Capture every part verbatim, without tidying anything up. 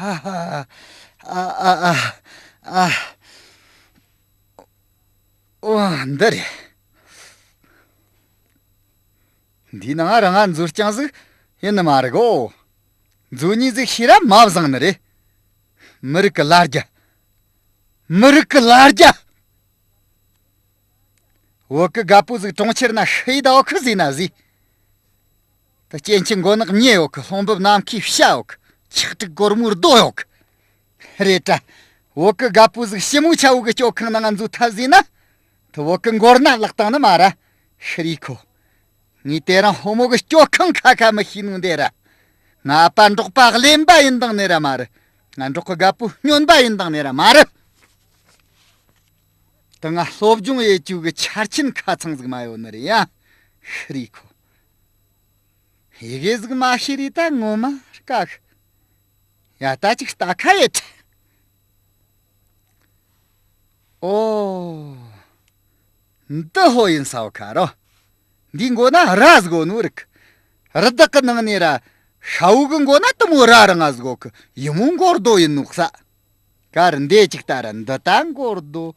ཨ་ཨ་ཨ་ཨ། ཨོ་འདི་རེད། འདིའི་ནང་རང་ང་འཛུལ་རྐྱང་ཟིག་ཡིན་ནི་མ་རེད་གོ། འཛུལ་ཉིན་ཟིག་ཤེས་ར་མ་བཟང་ནི་རེད། མི་རིགས་ཀྱི་ལ་རྒྱ། མི་རིགས་ཀྱི་ལ་རྒྱ། བོད་གི་རྒད་པོ་ཟིག་གྲོང་ཁྱེར་ན་ཤི་ཡི་ད་འོ་ཁི་ཟིག་ན་ཟིག་ད་སྐྱེ་འཆི་མགོ་ནག་མྱེ་ཡོད་གི། ལྷུང་འབབ་ནམ་མཁའི་བྱ་ཡོད་གི། ཆག་དྲུག་སྒོར་མོའི་རྡོ་ཡོད་གི། རེད་དྲ། བོད་གི་རྒད་པོ་ཟིག་ཞི་མོ་ཆ་བོ་གི་སྐྱོ་ཁང་ནང་འཛུལ་ཐབས་ཟིན་ན། ད་བོད་གི་མགོར་ན་ལག་བཏང་ནི་མ་ར། ཤི་རི་ཁོ། ངས་དེ་རིང་ཕོ་མོ་གི་སྐྱོ་ཁང་ཁ་ཁ་མི་ཤེས་ནོ་འདི་ར། ང་ཨ་ཕ་འབྲོག་པ་གླེན་པ་ཡིན་དང་ནི་ར་མ་རེད། ང་འབྲོག་གི་རྒད་པོ་སྨྱོན་པ་ཡིན་དང་ནི་ར་མ་རེད། ད་ང་སློབ་སྦྱོང་ཡེ་བཅུག་གི་ཆར་ཆེན་ཁ་ཚང་ཟིག་མ་ཡོད་ནི་རེད་ཡ། ཤི་རི་ཁོ། ཡི་གེ་ཟིག་མ་ཤེས་རི་ད་ངོ་མ་དཀའ་གི། ཡ་ད་ཅིག་ལྟ་ཁ་ཡེད། ཨོ། འདི་ཧོ་ཡིན་ས་བོ་ཁ་རོ། འདི་མགོ་ན་ར་ཟིག་གོ་ནོ་རིག་རི་དྭགས་གི་ནང་ནས་ར། ཤ་བོ་གི་མགོ་ན་དུ་མོ་ར་ར་ང་ཟིག་གོ་གི། ཡི་མོ་མགོ་རྡོ་ཡིན་ནོ་ས། གར་འདི་ཅིག་ལྟ་ར་འདི་ད་མགོ་རྡོ།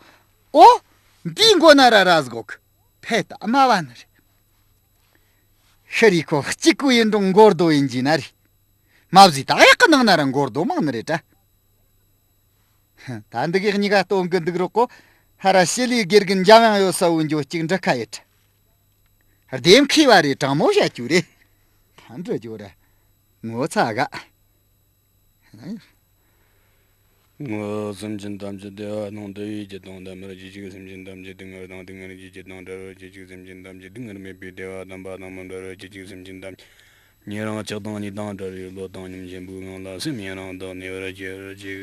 ཨོ། འདི་མགོ་ན་ར་ར་ཟིག་གོ་གི། ཕེ་ད་དམའ་བ་ནི་རེད། ཤི་རི་ཁོ་གཅིག་གོ་ཡིན་འགྲོ་མགོ་རྡོ་ཡིན་གྱི་ན་རེད། མ་བཟོས་ད་ཡག་གི་ནང་ན་ར་མགོ་རྡོ་མང་ནི་རེད་དྲ། ད་འདི་གི་གཉིས་ཀ་སྟོན་གི་འདུག་རོགས་གོ། ཧ་ར་ཤི་ལིའི་དགེ་རྒན་འཇམ་དབྱངས་ཡོད་ས་བོ་འཇོ་གཅིག་འདྲི་ཁ་ཡེད། ལྡེམ་ཁའི་བ་རེ་དྲང་མོ་བྱ་རྒྱུ་རེད། ད་འདྲི་རྒྱུ་ར། ངོ་ཚ་ག་ངོ་སེམས་ཅན་ཐམས་ཅད་བདེ་བ་དང་བདེ་བའི་རྒྱུ་དང་ལྡན་པར་གྱུར་ཅིག་སེམས་ཅན་ཐམས་ཅད་སྡུག་བསྔལ་དང་སྡུག་བསྔལ་གྱི་རྒྱུ་དང་བྲལ་བར་གྱུར་ཅིག་སེམས་ཅན་ཐམས་ཅད་སྡུག་བསྔལ་མེད་པའི་བདེ་བ་དམ་པ་དང་མི་འབྲལ་བར་གྱུར་ཅིག་སེམས་ཅན་ཐམས་ཅད་ཉན་རང་ལྕགས་དང་གཉིད་དང་བྲལ་བའི་བློ་དང་སྙོམས་ཆེན་པོའི་ངང་ལ་སེམས་ཡུན་རིང་དུ་གནས་པར་གྱུར་ཅིག་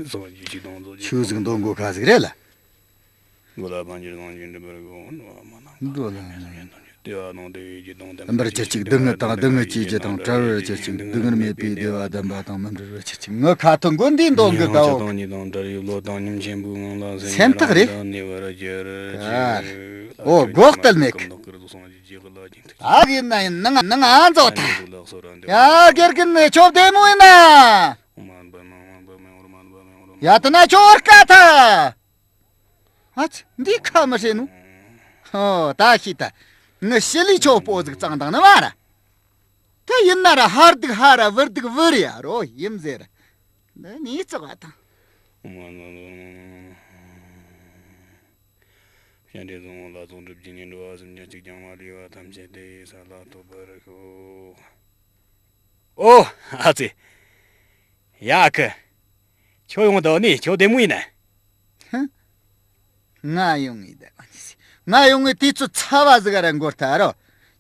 གསུངས་རྒྱུ་ཅིག་དང་མཛོད་ཅིག་ཆོས་ཟིག་འདོན་གོ་ཁ་ཟིག་རེད་ལ། མགོ་ལ་བང་རྒྱུད་བཟང་ཞིང་འགྲུབ་པར་དགོངས། འགྲོ་ལ་བདེ་བ་དང་བདེ་བའི་རྒྱུ་དང་ལྡན་པར་གྱུར་ཅིག་སྡུག་བསྔལ་དང་སྡུག་བསྔལ་གྱི་རྒྱུ་དང་བྲལ་བར་གྱུར་ཅིག་སྡུག་བསྔལ་མེད་པའི་བདེ་བ་དམ་པ་དང་མི་འབྲལ་བར་གྱུར་ཅིག་ངི་ཁ་ཐུན་མགོ་འདིའི་འདོན་གི་དགའ་བོ། ཉིད་དང་བྲལ་བའི་བློ་དང་སྙོམས་ཆེན་པོའི་ངང་ལ་སེམས་སེམས་ཐག་རེད། གནས་པར་གྱུར་ཅིག་ཨོ་སྒོག་ཏལ་མེད་གི། ཨ་གི་ན་ཡིན་ནང་ནང་ཨ་མཛོ་ཐ། ཡ་དགེ་རྒན་ནི་ཁྱོད་བདེ་མོ་ཡིན་ན། ཡ་ད་ན་ཁྱོད་བར་ཀ་ཐ། ཨ་ཙི། འདི་ཁ་མི་ཧྲེ་ནུ། ཧོ། ད་ཤི་ད། ངི་ཤི་ལི་ཆོ་པོ་ཟིག་གཙང་དང་ནི་མ་ར། དེ་ཡིན་ན་ར་ཧར་དུག་ཧ་ར་བུར་དུག་བུར་ཡ་རོ་ཡིན་ཟེར། འདི་ནི་ཙི་བ་དང་། སྤྱན་རས་གཟིགས་ལ་སོགས་སྒྲུབ་ཀྱི་ཉིན་འགྲོ་བ་སེམས་ཅན་གཅིག་ཀྱང་མ་ལུས་པ་ཐམས་ཅད་དེ་ས་ལ་ཐོབ་པར་ཤོག་ཨོ། ཨ་ཙི། ཡ་ཁི། ཁྱོད་ཡོང་དོ་ནི་ཁྱོད་བདེ་མོ་ཡིན་ན། ཧ། ང་ཡོང་ངི་ད། ང་ཡོང་ངི་དུས་ཚོད་ཚ་བ་ཟིག་ར་འགོར་ཐལ་རོ།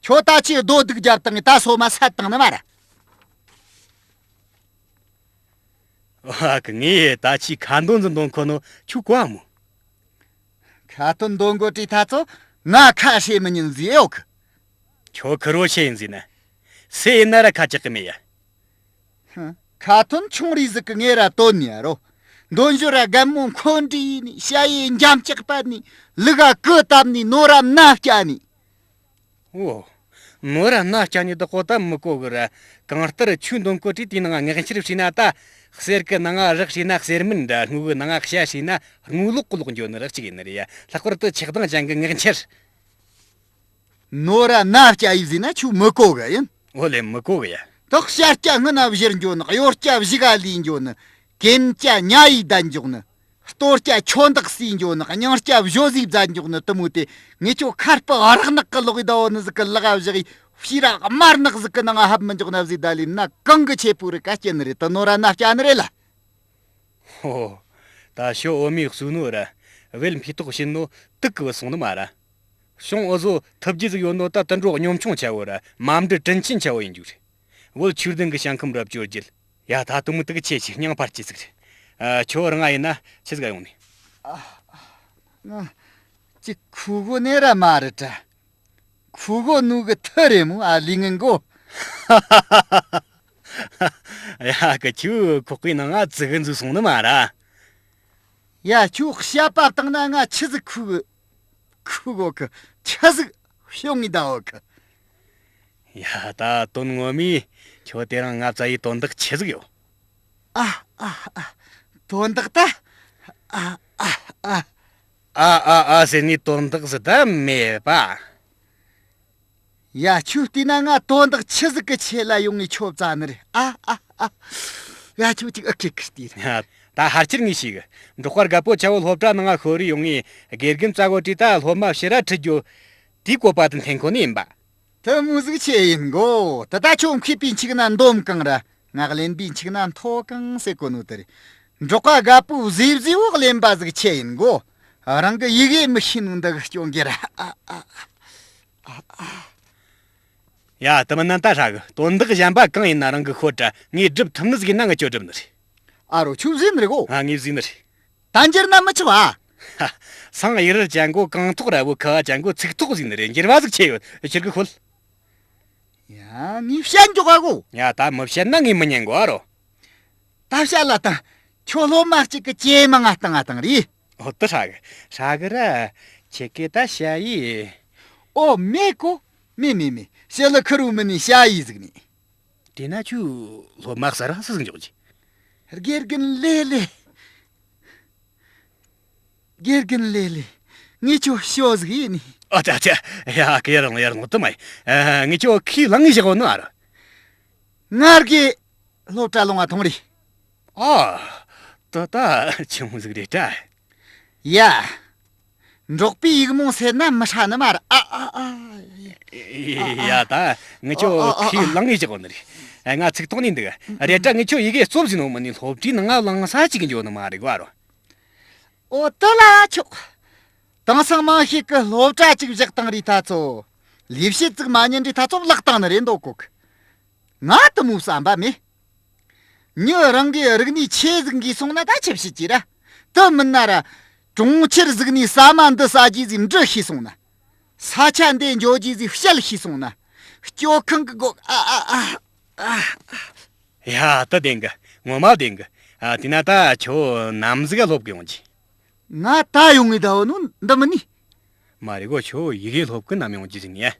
ཁྱོད་ད་ཅི་རྡོ་སྡུག་རྒྱབ་བཏང་ངི་ད་སོ་མ་སད་བཏང་ནི་མ་ར། ཨ་ཁི། ངས་ད་ཅི་ཁ་འདོན་ཟིག་འདོན་ཁོ་ནོ་ཁྱོད་གོ་མོ། ཁ་ཐུན་འདོན་གོ་དྲི་ཐ་ཚོ་ང་ཁ་ཧྲེ་མི་ཉན་ཟིག་ཡོད་གི། ཁྱོད་ཁི་རོ་ཤེས་ཡིན་ཟིག་ན། སེ་ཡིན་ན་ར་ཁ་ཅག་གི་མེད་ཡ། ཁ་ཐུན་ཆུང་རིས་ཟིག་གི་ངེ་ར་དོན་ནི་ཡ་རོ། འདོན་ཞོར་ར་རྒན་མོ་འཁོན་འདྲི་ནི་ཤ་ཡི་འཇམ་ལྕགས་པ་ནི་ལུག་ག་ཀི་བཏབ་ནི་ནོ་ར་མནའ་བསྐྱལ་ནི། ཨོ། ནོ་ར་མནའ་བསྐྱལ་ནི་དག་གོ་ད་མི་གོ་གི་ར། གང་ལྟར་ཆུ་འདོན་གོ་དྲི་དེའི་ནང་ངག་འཁྱེར་བྲིས་ན་ད། གསེར་གི་ནང་རག་བྲིས་ན་གསེར་མིན་འདྲ། དངུལ་གི་ནང་བྱ་བྲིས་ན་དངུལ་ལོག་གི་ལོག་འགྱོ་ནི་རག་ཅིག་ཡིན་ནི་རེད་ཡ། ལྷག་པར་དུ་ཆགས་སྡང་ཅན་གི་ངག་འཁྱེར། ནོ་ར་མནའ་བསྐྱལ་ཡི་ཟེར་ན་ཁྱོད་མི་གོ་གི་ཡིན། ཨོ་ལེ་མི་གོ་གི་ཡ། དག་ཤ་སྐྱ་སྔུན་ན་བཞུར་འགྱོ་ནི། གཡོ་སྐྱ་བཞི་ག་ལུས་འགྱོ་ནི། གན་སྐྱ་ཉ་ཡི་བསྡད་འཇོག་ནི། སྟོད་སྐྱ་ཁྱོ་འདག་སྲིས་འགྱོ་ནི། སྙིང་སྐྱ་བཞོ་ཟིས་བཟའ་འཇོག་ནི་དུ་མོ་དེ། ངེད་ཆོ་ཁ་སྤུ་རག་ནག་གི་ལོག་ཡི་ཟླ་བོ་ནི་ཟིག་གི་ལག་བཞག་ཡི་ཕྱི་ར་དམར་ནག་ཟིག་གི་ནང་ཧབ་མི་འཇོག་ན་བཟི་ད་ལི་ན་གང་གི་ཆེ་པོ་རི་ཀ་སྐྱེ་ནི་རེད། དུ་ནོ་ར་མནའ་བསྐྱལ་ནི་རེད་ལ། ཧོ། ད་ཞོ་འོ་མའི་གསོས་ནོ་ར་བེལ་འཕེལ་ཐོག་བྱིན་ནོ་དུག་གི་བུད་སོང་ནི་མ་ར། གཞུང་འུ་ཟོ་ཐུབ་རྒྱུ་ཟིག་ཡོད་ནོ་ད་དུད་འགྲོ་གཉོམ་ཆུང་ཆ་བོ་ར་མ་འབྲི་དྲིན་ཆེན་ཆ་བོ་ཡིན་རྒྱུ་རེད། བོད་ཆོས་ལྡན་གྱི་ཞིང་ཁམས་རབ་བཅོལ་རྒྱུ། ཡ་ད་དུ་མོ་དུ་གི་ཆེ་ཆེ་སྙིང་པར་ཅི་ཟིག་རེད། ཨ་ཁྱོད་རང་ང་ཡིན་ན་ཆི་ཟིག་ཡོང་ནི། ཨ་ང་ཅི་ཁུ་གོ་ནེ་ར་མ་རེད་དྲ། ཁུ་གོ་ནུ་གི་ཐུ་རེད་མོ་ཨ་ལི་ངན་གོ། ཡ་གི་ཁྱོད་ཁོག་གི་ནང་ང་ཙི་གི་འཛུལ་སོང་ནི་མ་ར། ཡ་ཁྱོད་བཤད་པ་བཏང་ན་ང་ཆི་ཟིག་ཁུ་གི། ཁུ་གོ་གི་ཆི་ཟིག་ཤོང་ངི་ད་འོ་གི། ཡ་ད་དོན་ངོ་མས་ཁྱོད་དེ་རིང་ང་བཙལ་ཡི་དོན་དག་ཆི་ཟིག་ཡོད། ཨ་ཨ་ཨ། དོན་དག་ད། ཨ་ཨ་ཨ། ཨ་ཨ་ཨ་ཟེར་ནས་དོན་དག་ཟིག་ད་མེད་པ། ཡ། ཁྱོད་བལྟས་ན་ང་དོན་དག་ཆི་ཟིག་གི་ཆེད་ལ་ཡོང་ངས་ཁྱོད་བཙལ་ནི་རེད། ཨ་ཨ་ཨ། ཡ། ཁྱོད་ཅིག་ཨ་ཁེ་ཁེ་ལྟོས་ར། ད་ཕལ་ཆེར་ངས་ཤེས་གི། འབྲོག་པ་རྒད་པོ་ཆ་བོ་སློབ་གྲྭ་ནང་ང་ཤོར་རེ་ཡོང་ངས་དགེ་རྒན་བཙལ་གོ་དུས་ད་སློབ་མ་ཕྱིར་ར་ཁྲིད་རྒྱུ་དེའི་བཀོད་པ་དེ་འཐེན་གོ་ནི་ཡིན་པ། དེ་མོ་ཟིག་ཆི་ཡིན་གོ། དེ་ད་ཁྱོད་མཁས་པའི་མཆུ་ན་འདོམ་གང་ར། ང་གླེན་པའི་མཆུ་ན་མཐོ་གང་ཟེར་གོ་ནོ་དེ་རེད། འབྲོག་པ་རྒད་པོ་གཟེ་བཟེ་བོ་གླེན་པ་ཟིག་ཆི་ཡིན་གོ། རང་གི་ཡི་གེ་མི་ཤེས་ནོ་འདི་གི་སྐྱོན་གི་ར། ཨ་ཨ་ཨ། ཡ། དེ་མིན་ན་ད་ཧྲ་གི། དོན་དག་གཞན་པ་གང་ཡིན་ན་རང་གིས་ཤོད་དྲ། ངས་སྒྲུབ་ཐུབ་ནི་ཟིག་ཡིན་ན་ངས་ཁྱོད་སྒྲུབ་ནི་རེད། ཨ་རོ། ཁྱོད་བཟེས་ནི་རེད་གོ། ང་ངས་བཟེས་ནི་རེད། ད་འགྱུར་ན་མི་ཆོག་ཨ། ཧ། སང་ཡིག་རལ་ཅན་གོ་རྐང་ཐོག་ར་བོ་ཁ་བ་ཅན་གོ་ཚིག་ཐོག་ཟིག་ནི་རེད། འགྱུར་བ་ཟིག་ཆི་ཡོད། ཁྱེར་གི་ཤོད། ཡ། ངས་བཤད་འཇོག་ག་གོ། ཡ། ད་མི་བཤད་ན་ངས་མི་ཉན་གོ། ཨ་རོ། ད་བཤད་ལ་དང་། ཁྱོད་སློབ་མ་གཅིག་གི་ཇེ་མང་ང་བཏང་ང་བཏང་རེད། ཨོ། དེ་ཧྲ་གི། ཧྲ་གི་ར། ཁྱེད་ཀྱི་ད་ཞ་ཡི། ཨོ། མེད་གོ། མེད་མེད་མེད། ཞི་ལི་ཁུ་རུ་མི་ནི་ཞ་ཡི་ཟིག་ནི། དེས་ན་ཁྱོད་སློབ་མ་གསར་བ་སུ་ཟིག་འཇོག་རྒྱུ། དགེ་རྒན་ལེ་ལེ། དགེ་རྒན་ལེ་ལེ། ངས་ཁྱོད་ཞོ་ཟིག་ཡིན་ནི། ཨ་ཅག་ཅག། ཡ། ཀི་ཡར་ལོང་ཡར་ལོང་དུ་མ་ཡིན། ཨ། ངས་ཁྱོད་ཁས་བླངས་ངས་བཞག་ཡོད་ནི་ཨ་རོ། ང་རྒས་སློབ་གྲྭ་ལོང་བ་ཐོང་རེད། ཨ། ད་ད་ཆུང་ཟིག་རེད་དྲ། ཡ། འབྲོག་པའི་ཡིག་རྨོངས་སེལ་ན་མི་ཧྲ་ནི་མ་རེད། ཨ་ཨ་ཨ། ཡ། ད་ངས་ཁྱོད་ཨ་ཨ་ཨ། ཁས་བླངས་ངས་བཞག་ཡོད་ནི་རེད། ང་ཚིག་ཐོག་ནས་འདུག་རེད་དྲ། ངས་ཁྱོད་ཡི་གེ་སློབ་ཟིན་ནོ་མིན་ནི་སློབ་གྲྭའི་ནང་ང་བླངས་ས་གཅིག་འགྱོ་ནི་མ་རེད་གོ། ཨ་རོ། ཨོ། དེ་ལ་ཆོག། དེང་སང་མང་ཤོས་ཀྱི་སློབ་གྲྭ་གཅིག་བཞག་བཏང་རེད་ད་ཚོ། ལས་བྱེད་ཅིག་མ་ཉན་རེད་ད་ཚོ་བརླག་བཏང་ནི་རེད་འདོད་གོ་གི། ང་དེ་མོ་བསམ་པ་མེད། མྱི་རང་གི་རིག་གནས་ཆེ་ཟིག་འགོས་སོང་ན་ད་ཆི་བྱེད་རྒྱུ་ར། དེ་མིན་ན་ར། གྲོང་ཁྱེར་ཟིག་ནས་ཟ་མ་འདི་ཟ་རྒྱུ་ཟིག་འབྲི་ཤེས་སོང་ན། ས་ཆ་འདི་འཇོག་རྒྱུ་ཟིག་བཤད་ཤེས་སོང་ན། སྐྱོ་ཁང་གི་སྒོ། ཨ་ཨ་ཨ། ཨ། ཡ། ད་བདེན་གི། ངོ་མ་བདེན་གི། ཨ། དེས་ན་ད་ཁྱོད་ནམ་ཟིག་ག་སློབ་གི་ཡོང་རྒྱུ། ང་ད་ཡོང་ངེས་ད་འོ་ནོ་འདི་མིན་ནི། མ་རེད་གོ། ཁྱོད་ཡི་གེ་སློབ་གི་ནམ་ཡོང་རྒྱུ་ཟིག་ནི།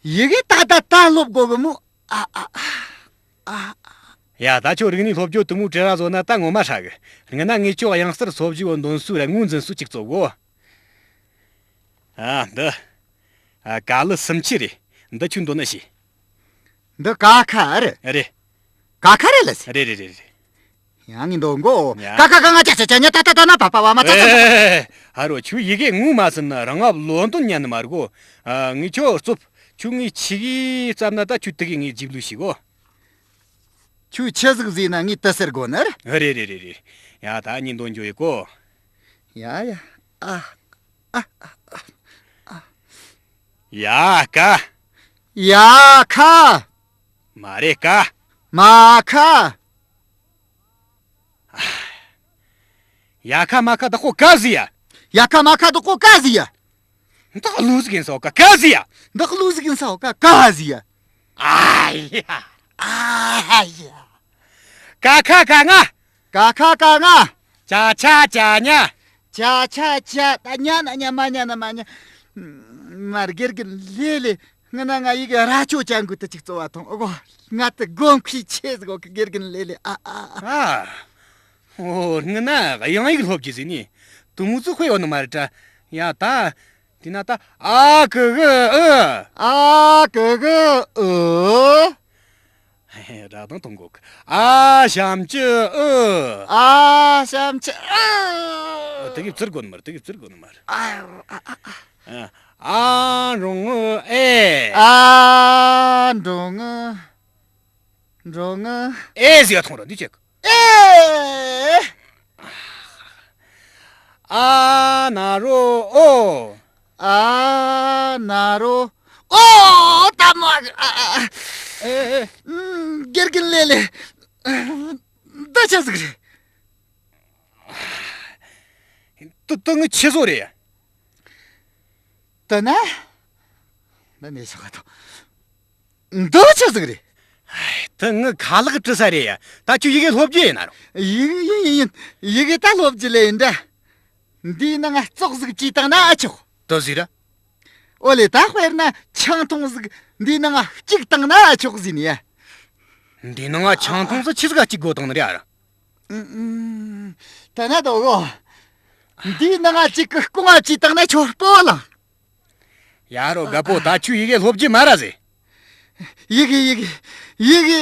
ཡི་གེ་ད་ད་ད་སློབ་དགོ་གི་མོ། ཨ་ཨ་ཨ། ཡ། ད་ཁྱོད་རིག་གནས་སློབ་རྒྱུ་དེ་མོ་བྲེལ་བ་བཟོ་ན་ད་ངོ་མ་ཧྲ་གི། སྔན་ན་ངས་ཁྱོད་དབྱངས་གསལ་སོ་བཞི་བོ་འདོན་སྲོལ་ར་ངོས་འཛིན་སྲོལ་གཅིག་བཙོ་གོ། ཨ། འདི། ཨ། ཀ་ལི་སུམ་ཅུ་རེད། འདི་ཁྱོད་འདོན་ན་ཤེས། འདི་ཀ་ཁ་རེད། རེད། ཀ་ཁ་རེད་ལ་ཟེར། རེད་རེད་རེད་རེད། ཡང་ངས་འདོན་གོ། ཡ། ཀ་ཁ་ག་ང་ཅག་ཅག་ཅག་ཉ་ཏ་ཏ་ཏ་ན་པ་པ་བ་མ་ཙ་ཙ། ཨེ། ཨ་རོ། ཁྱོད་ཡི་གེ་ངོ་མ་ཟིན་ན་རང་ང་བློ་འདོན་ཉན་ནི་མ་རེད་གོ། ཨ། ངས་ཁྱོད་རྩོབ། ཁྱོད་ངའི་ཆི་གི་བརྩམས་ན་ད་ཁྱོད་དེ་གི་ངའི་རྗེས་ལུས་ཤིག་གོ། ཁྱོད་ཆི་ཟིག་ཟེར་ན་ངས་དེ་ཟེར་དགོ་ནི། རེད་རེད་རེད་རེད། ཡ། ད་ངས་འདོན་རྒྱུ་ཡིན་གོ། ཡ་ཡ། ཨ། ཨ་ཨ་ཨ། ཡ་ཀ། ཡ་ཁ། མ་རེད། ཀ། མ་ཁ། ཡ་ཁ་མ་ཁ་བདག་པོ་ཀ་ཟེར་ཡ། ཡ་ཁ་མ་ཁ་བདག་པོ་ཀ་ཟེར་ཡ། འདི་གླུ་ཟིག་ཡིན་ས་ཀ་ཀ་ཟེར་ཡ། འདི་གླུ་ཟིག་ཡིན་ས་ཀ་ཀ་ཟེར་ཡ། ཨ་ཡ། ཨ་ཡ། ཀ་ཁ་ག་ང་། ཀ་ཁ་ག་ང་། ཅ་ཆ་ཅ་ཉ། ཅ་ཆ་ཅ། ད་ཉ་ན་ཉ། མ་ཉ་ན་མ་ཉ། མ་རྒན་རྒན་ལེ་ལེ། སྔན་ན་ང་ཡི་གེ་རྭ་ཅོ་ཅན་གུ་དུ་ཅིག་བཙོ་བ་ཐོང་ཨོ་གོ། ང་དེ་དགོངས་ཁུལ་ཆེ་ཟིག་གོ་གི། དགེ་རྒན་ལེ་ལེ། ཨ་ཨ་ཨ། ཨ། ཨོ། སྔན་ན་དབྱངས་ཡིག་སློབ་རྒྱུ་ཟིག་ནི་དུ་མུ་ཙི་དཔེ་ཡོད་ནི་མ་རེད་དྲ། ཡ། ད་དེས་ན་ད་ཨ་གི་གུ་ཨུ། ཨ་གི་གུ་ཨུ། ར་དང་གཏོང་གོ་གི། ཨ་ཞབས་ཀྱུ་ཨུ། ཨ་ཞབས་ཀྱུ་ཨུ། དེ་གི་བཙིར་དགོ་ནི་མ་རེད། དེ་གི་བཙིར་དགོ་ནི་མ་རེད། ཨ་ཨ་ཨ། ཨ་འགྲེང་བུ་ཨེ། ཨ་འགྲེང་བུ། འགྲེང་བུ། ཨེ་ཟེར་ཡ་ཐོང་ར་འདི་ཅེག་ཨེ། ཨ་ན་རོ་ཨོ། ཨ་ན་རོ་ཨོ། ད་མ་ཨ་ཨ་ཨ། ཨེ་ཨེ། ཨུམ། དགེ་རྒན་ལེ་ལེ། འདི་ཆི་ཟིག་རེད། ཏུ་ཏུ་ངི་ཆི་བཟོ་རེད་ཡ། ཏུ་ན། ན་ནས་ཆོག་ག་ཏོ། འདི་ཆི་ཟིག་རེད། ཧའི། ཏུ་ངི་ཁ་ལག་བཀྲུ་ས་རེད་ཡ། ད་ཁྱོད་ཡི་གེ་སློབ་རྒྱུ་ཡིན་ན་རོ། ཡི་གེ་ཡིན་ཡིན་ཡིན། ཡི་གེ་ད་སློབ་རྒྱུ་ལས་ཡིན་འདྲ། འདིའི་ནང་ཙོག་ཟིག་བཅུག་བཏང་ན་ཨ་ཆོག་ཏུ་ཟིག་ར། ཨོ་ལེ། ད་དཔེར་ན་ཆང་འཐུང་ཟིག་འདིའི་ནང་བཅུག་བཏང་ན་ཨ་ཆོག་ཟིན་ཡ། འདིའི་ནང་ཆང་འཐུང་ཟིག་ཆི་ཟིག་ག་བཅུག་དགོ་བཏང་ནི་རེད་ཨ་ར། ཨུམ། ཨུམ། དེ་ན་དོ་གོ། འདིའི་ནང་ང་གཅིག་གི་རྐང་བ་བཅད་བཏང་ན་ཁྱོད་སྤོ་ལ། ཡ་རོ་རྒད་པོ། ད་ཁྱོས་ཡི་གེ་སློབ་རྒྱུ་མ་ར་ཟེ། ཡི་གེ། ཡི་གེ། ཡི་གེ།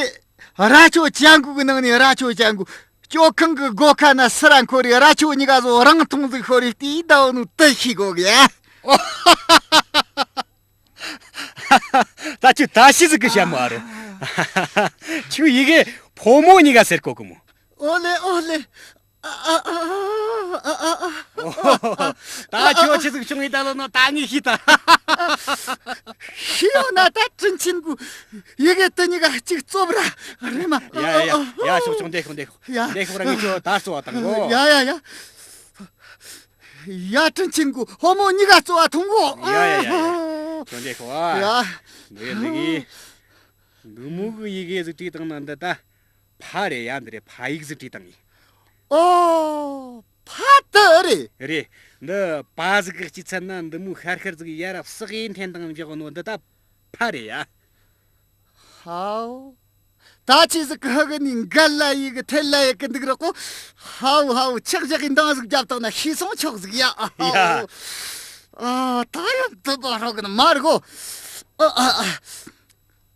རྭ་ཅོ་ཅན་གུ་གི་ནང་ནས་རྭ་ཅོ་ཅན་གུ། ཅོ་ཁང་གི་སྒོ་ཁ་ན་སི་ར་འཁོར་རེ་རྭ་ཅོ་གཉིས་ཀ་བཟོ་རང་མཐོང་ཟིག་ཤོར་རེ་བལྟས་ད་བ་ནུ་དུ་ཤི་གོ་གི། ད་ཁྱོད་ད་ཤི་ཟིག་གི་ཤ་མོ་ཨ་རོ། ཁྱོད་ཡི་གེ་ཕོ་མོ་གཉིས་ཀ་ཟེར་གོ་གི་མོ། ཨོ་ལེ། ཨོ་ལེ། ཨ་ཨ་ཨ། ད་ཁྱོད་ཆི་ཟིག་བྱུང་ཡི་ད་ལོ་ནོ་ད་ངས་ཤི་ད། ཤི་ཡོང་ན་ད་དྲིན་ཆེན་གུ་ཡི་གེ་དེ་གཉིས་ཀ་གཅིག་བཙོབ་ར་རེད་མ། ཡ་ཡ་ཡ། ཡ་ཤོག་ཆུང་། འདེ་ཤོག་འདེ་ཤོག་ཡ། འདེ་ཤོག་ར། ངས་ཁྱོད་ད་གསོ་བ་དང་གོ། ཡ་ཡ་ཡ། ཡ། དྲིན་ཆེན་གུ་ཕོ་མོ་གཉིས་ཀ་གཙོ་བ་ཐོང་གོ། ཡ་ཡ་ཡ་ཡ། ཁྱོད་འདེ་ཤོག་ཨ། ཡ། འདི་འདི་གི་འདི་མོ་གི་ཡི་གེ་ཟིག་བྲིས་བཏང་ན་འདི་ད་ཕ་རེད་ཡ། འདི་རེད། ཕ་ཡིག་ཟིག་བྲིས་བཏང་ཡིན། ཨོ། ཕ་དེ་རེད། རེད། འདི་པ་ཟིག་གི་སྐྱེས་ཚད་ན་འདི་མོ་ཤར་ཤར་ཟིག་ཡ་ར་བསགས་ཡིན་འཐེན་བཏང་འཇོག་ནོ་འདི་ད་ཕ་རེད་ཡ། ཧའོ། ད་ཆི་ཟིག་གི་ཧ་གི་ནི་འགལ་ལ་ཡི་གི་ཐལ་ལ་ཡི་གི་འདུག་རོགས་གོ། ཧའོ་ཧའོ། ཆག་ཆག་གི་འདང་ཟིག་རྒྱབ་བཏང་ན་ཤི་སོང་ཆོག་ཟིག་ཡ། ཡ། ཧའོ། ཨ། ད་ཡང་དུ་པ་རོགས་གི་ནི་མ་རེད་གོ། ཨ་ཨ་ཨ།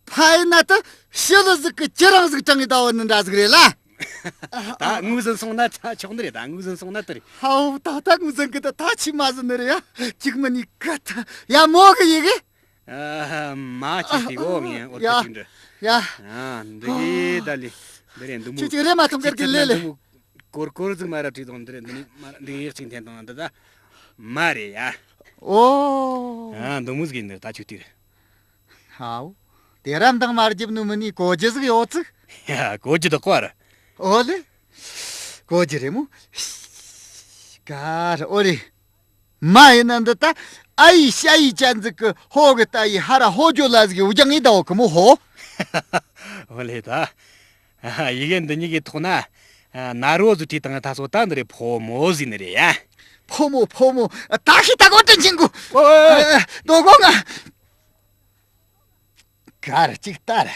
ཕ་ཡིན་ན་ད་ཤི་ལ་ཟིག་གི་ཅི་རང་ཟིག་དྲང་གི་ད་བ་ནི་འདྲ་ཟིག་རེད་ལ། ད་ངོས་ཟིན་སོང་ན་ད་ཆོག་ནི་རེད། ད་ངོས་ཟིན་སོང་ན་དེ་རེད། ཧའོ། ད་ད་ངོས་ཟིན་གི་ད་ད་ཆི་མ་ཟིན་ནི་རེད་ཡ། ཅིག་མ་ནི་ག་ད་ཡ་མོ་གི་ཡི་གི། ཨ། མ་ཅིག་དེ་གོ་ངས་འོར་ཡ་ཁ་ཅིག་འདྲི། ཡ། ཨ། འདི་གི་ད་ལི་འདི་རེད། འདི་མོ་ཅིག་ཅིག་རེད་མ་ཐོང་གར་གི་ལེ་ལེ། འདི་མོ་གོར་གོར་ཟིག་མ་ར་བྲིས་དང་འདི་རེད། འདི་ནི་མ་འདི་ཡིག་ཅིག་འཐེན་དང་འདི་ད་མ་རེད་ཡ། ཨོ། ཨ། འདི་མོ་ཟིག་ཡིན་ནི་ད་ཆུ་དེ་རེད། ཧའོ། དེ་ར་མདང་མར་རྒྱབ་ནུ་མི་ནི་གོ་རྒྱུ་ཟིག་ཡོད་ཙིག་ཡ། གོ་རྒྱུ་དག་པ་ར། ཨོ་ལེ། གོ་རྒྱུ་རེད་མོ། ག་ར་ཨོ་རེད། མ་ཡིན་ན་འདི་ད་ཨ་ཡི་ཤ་ཡི་ཅན་ཟིག་གི་ཧོ་གི་ད་ཡི་ཧ་ར་ཧོ་ཇོ་ལ་ཟིག་གི་འུ་ཅང་ཡི་ད་འོ་གི་མོ་ཧོ། ཨོ་ལེ། ད་ཡི་གེ་འདི་གཉིས་ཀྱི་ཐོག་ན་ན་རོ་ཟིག་བྲིས་དང་ད་སོ་ད་འདི་རེད། ཕོ་མོ་ཟིག་ནི་རེད་ཡ། ཕོ་མོ་ཕོ་མོ། ད་ཤི་ད་གོ་དྲིན་ཆེན་གུ། ཨོ་ཨོ་ཨོ། དོ་གོ་ང་། གར་ཅིག་ལྟར་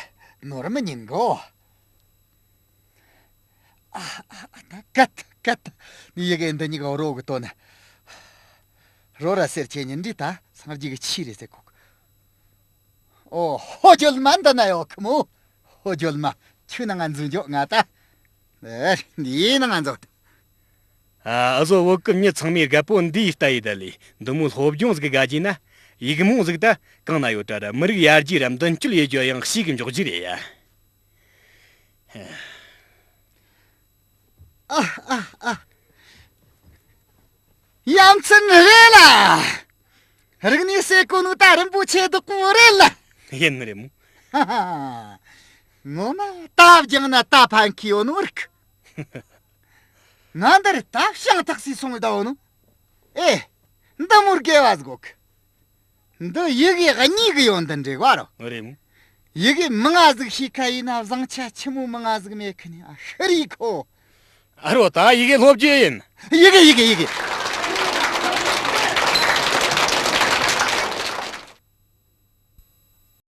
ནོར་མི་ཉན་གོ། ཨ་ཨ་ཨ། ད་ཀད་ཀད། ནི་ཡི་གེ་འདི་གཉིས་ཀ་རོ་གི་དོན་ནི། རོ་ར་སེར་ཆེ་ཉིན་འདྲི་ད་སངས་རྒྱས་ཀྱི་ཆི་རེད་ཟེར་གོ། ཨོ། ཧོ་ཇོལ་མ་འདི་ན་ཡོད་གི་མོ། ཧོ་ཇོལ་མ། ཁྱོད་ན་ང་འཛུལ་འཇོག་ང་ད། ཨེ། འདི་ན་ང་འཛུལ། ཨ། ཨ་ཟོ་བོད་ཀྱི་མྱི་ཚང་མའི་རྒད་པོ་འདིའི་ལྟ་ཡི་ད་ལི། འདི་མོ་སློབ་སྦྱོང་ཟིག་དགའ་རྒྱུ་ན་ཡིག་རྨོངས་ཟིག་ད་གང་ན་ཡོད་དྲ་ར། མི་རིགས་ཡར་རྒྱས་ར་མདུན་སྐྱོད་ཡེ་རྒྱུ་ཡང་ཤེས་གི་འཇོག་རྒྱུ་རེད་ཡ། ཨ་ཨ་ཨ། ཡ་མཚན་རེད་ལ། རིག་གནས་ཟེར་གོ་ནོ་ད་རིན་པོ་ཆེ་བདག་པོ་རེད་ལ། ཡིན་ནི་རེད་མོ། ཧ་ཧ། ངོ་མ་ད་བགྱང་ན་ད་ཕན་ཁི་ཡོད་ནོ་རིག་ང་འདིར་ད་ཤང་ཐག་སི་སོང་ད་འོ་ནོ། ཨེ། འདི་མོར་དགེ་བ་ཟིག་གོ་གི། འདི་ཡི་གེ་གཉིས་གི་ཡོན་ཏན་འདྲེ་བ་རོ། རེད་མོ། ཡི་གེ་མང་ང་ཟིག་ཤེས་ཁ་ཡིན་ན་བཟང་ཆ་ཆི་མོ་མང་ང་ཟིག་མེད་ཁི་ནི་ཨ་ཤི་རི་ཁོ། ཨ་རོ། ད་ཡི་གེ་སློབ་རྒྱུ་ཡིན། ཡི་གེ་ཡི་གེ་ཡི་གེ།